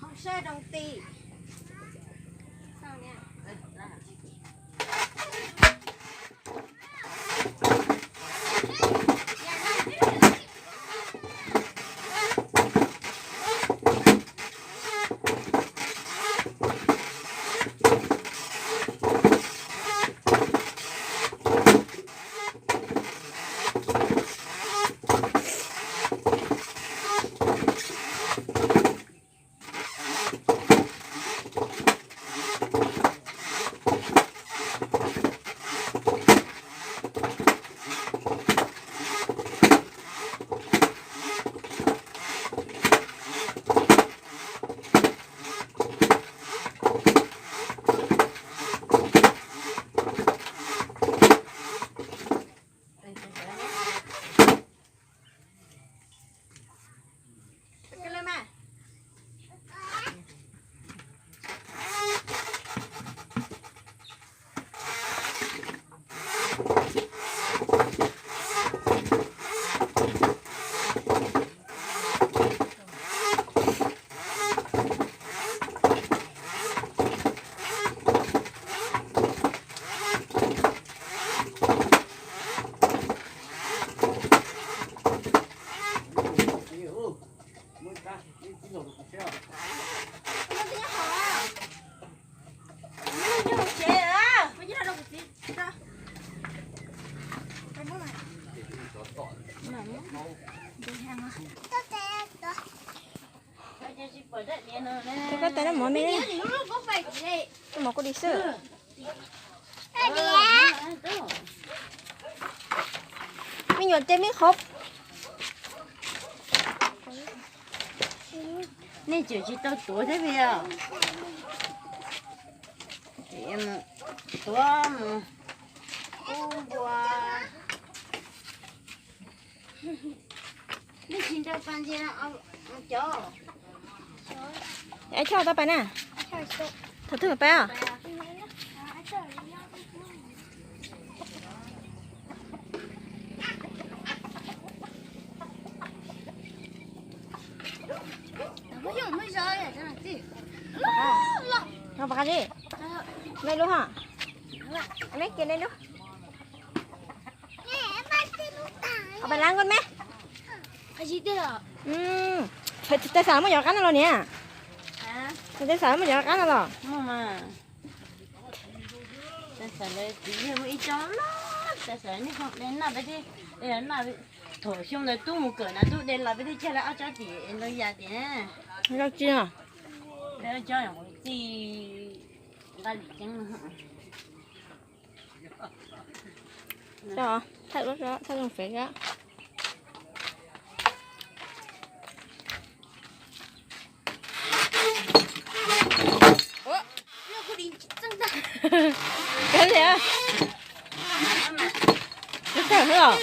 Hauv sab rau tim. Koj tais noj mov me, noj mov kuv dim xwb. Me nyuam tes me qhov. Nej tseem tsis tau tuav thiab puas yog? Tuav mus ub npua. Nej tsis nrog pab ntsia cov. Aib Choj tau pais na. Thaum twg pais os? Pom qab li. Nqe lub ha. Nqe kiag nqe lub. Pais lab nkauj me. Tais xav muaj cov qab no los niam? Tais xav muaj cov qab no los? Tais xav ib co, tais xav nej noj peb thiab, thaum xyoo ntawd tub mus kawm na tub de los peb thiaj cog lawv ob tsob tim ntoo yas tim. Tsis, nqa lim ceeb. Thaij zoo fev. Kawg li. Kawg xwb os.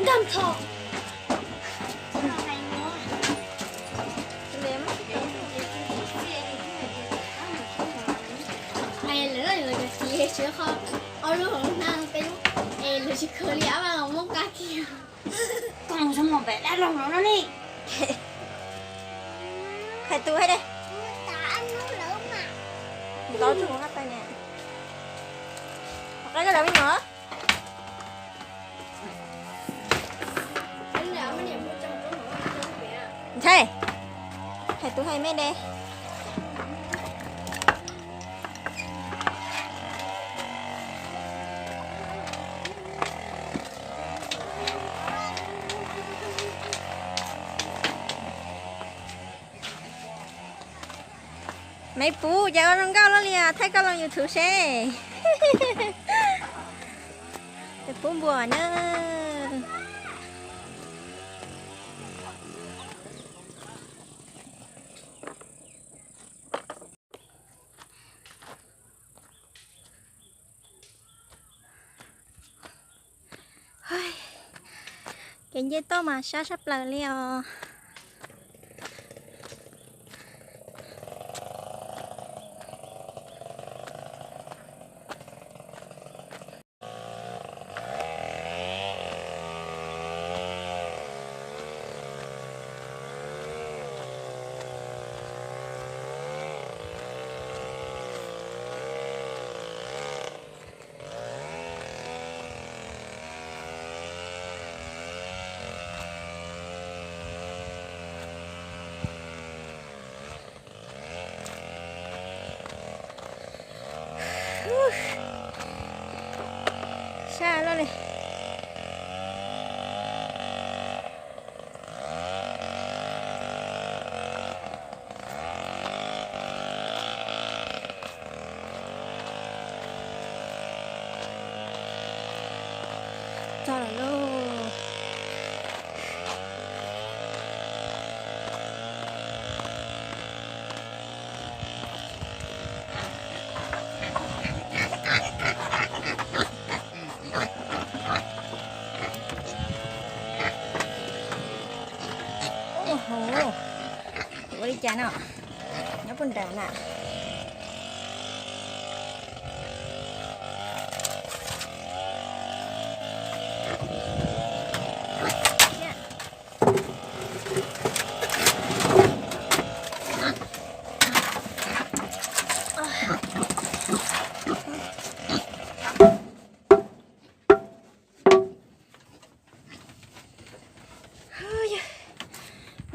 Lawv cov txiv tsw qhov ob lub hauv na peb lub, es lawv tsis khaws li ab los muab nqa kiag. Koj mus zoo mos pem dab laug no ne. Hais tus hais de. Ntau tug hab pais ne. Qab koj lawv me nyuam. Ntshai, hais tus hais me de. Maiv Puv, cas ua zoo nkauj luaj li os, thaij koj loo YouTube seb. Tus pub npua na. Kev nce toj mas sab sab plaws li os. Sab loj li. Txog lawm lauj. Ua li cas no, nyob puag nram na.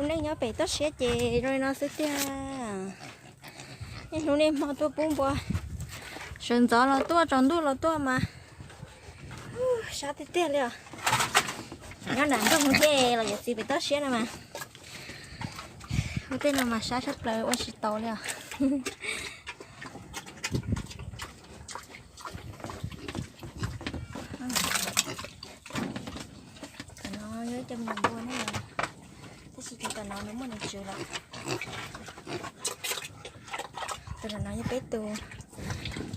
Lub neej nyob pem toj siab ces zoo li no xwb tiag. Niaj hnub niaj hmo tuaj pub npua, sawv ntxov los tuaj, tsaus ntuj los tuaj mas sab tiag tiag li os. Nyob nram nroog thiab los yuav txiv pem toj siab no mas, ua tej no mas sab sab plaws ua tsis tau li os. Tam no yog ib co me nyuam npua na, tab sis ces tam no nws muaj nws tswv lawm. Tam no yog peb tus,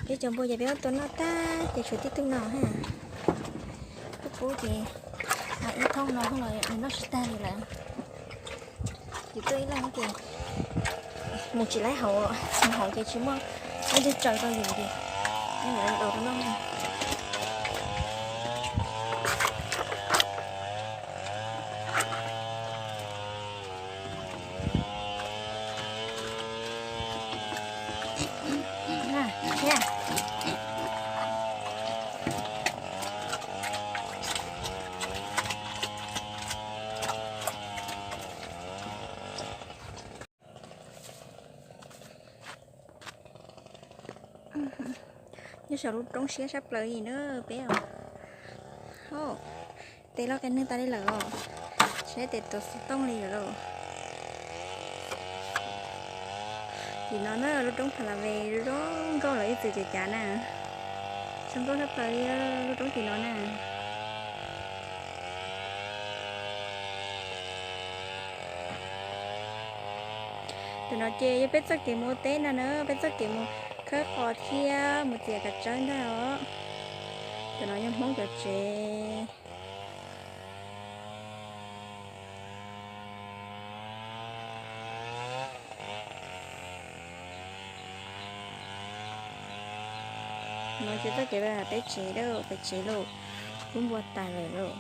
peb cov npua ces peb muab tua noj tag ces tshuav tib tug no ha. Pub pub ces ib thooj no los nws noj tsis tag li lawm. Ces tuaj ib leeg ces mus tsis laib hauv, mus hauv ces tsis muaj leej twg tsaws rau yus ces daus rau noj. Nyob saum lub roob siab sab plaws li na peb os. Tes loj qe neeg tas li lawm os. Saib tes tuav xov tooj li lawm lauj. Tim no na lub roob Pha La Ve zoo nkauj lawm ib txwm ces cav na. Zoo nkauj sab plaws li lub roob tim no na. Tam no ces yog peb txoj kev mus ua teb no na, peb txoj kev mus khawb qos thiab mus txiav kav tsawb ntag os. Tam no yog Hmoob cov tsev. No ces txoj kev peb tsev lauj, peb tsev lauj, pub npua tas lawm lauj.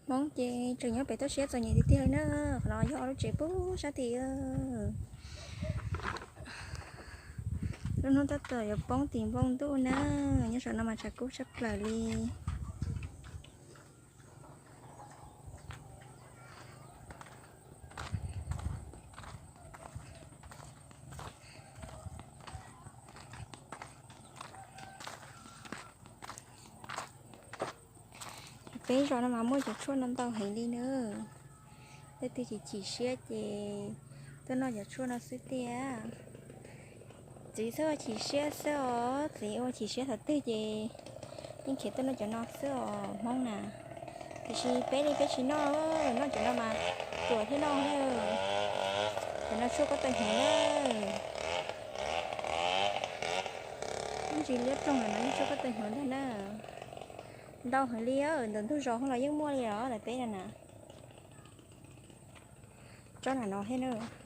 Hmoob ces tseem nyob pem toj siab txom nyem tiag tiag li na. Qhov no yog ob lub tsev pub sab tid. Lub hnub tab tom yuav poob tim nplooj ntuj na, nyob saum no mas tshav kub tshaj plaws li. Peb zos no mas muaj cov tshuaj no ntau heev li na. Leej twg chim chim siab ces tuaj noj cov tshuaj no xwb tiag. Txiv txhob ua chim siab xwb os, txiv ua chim siab thaum twg ces yeej khiav tuaj noj cov no xwb os Hmoob na. Tiam sis peb li peb tsis noj, noj cov no mas ruam thiab noj. Cov no tshuaj koj tau hnyuv na. Ntsis liab ploog no yeej tshuaj koj tau hnyuv ntag na. Ntau heev li, ntawm ntug zos los yeej muaj li os, lawv peb no na. Tsob na no thiab na.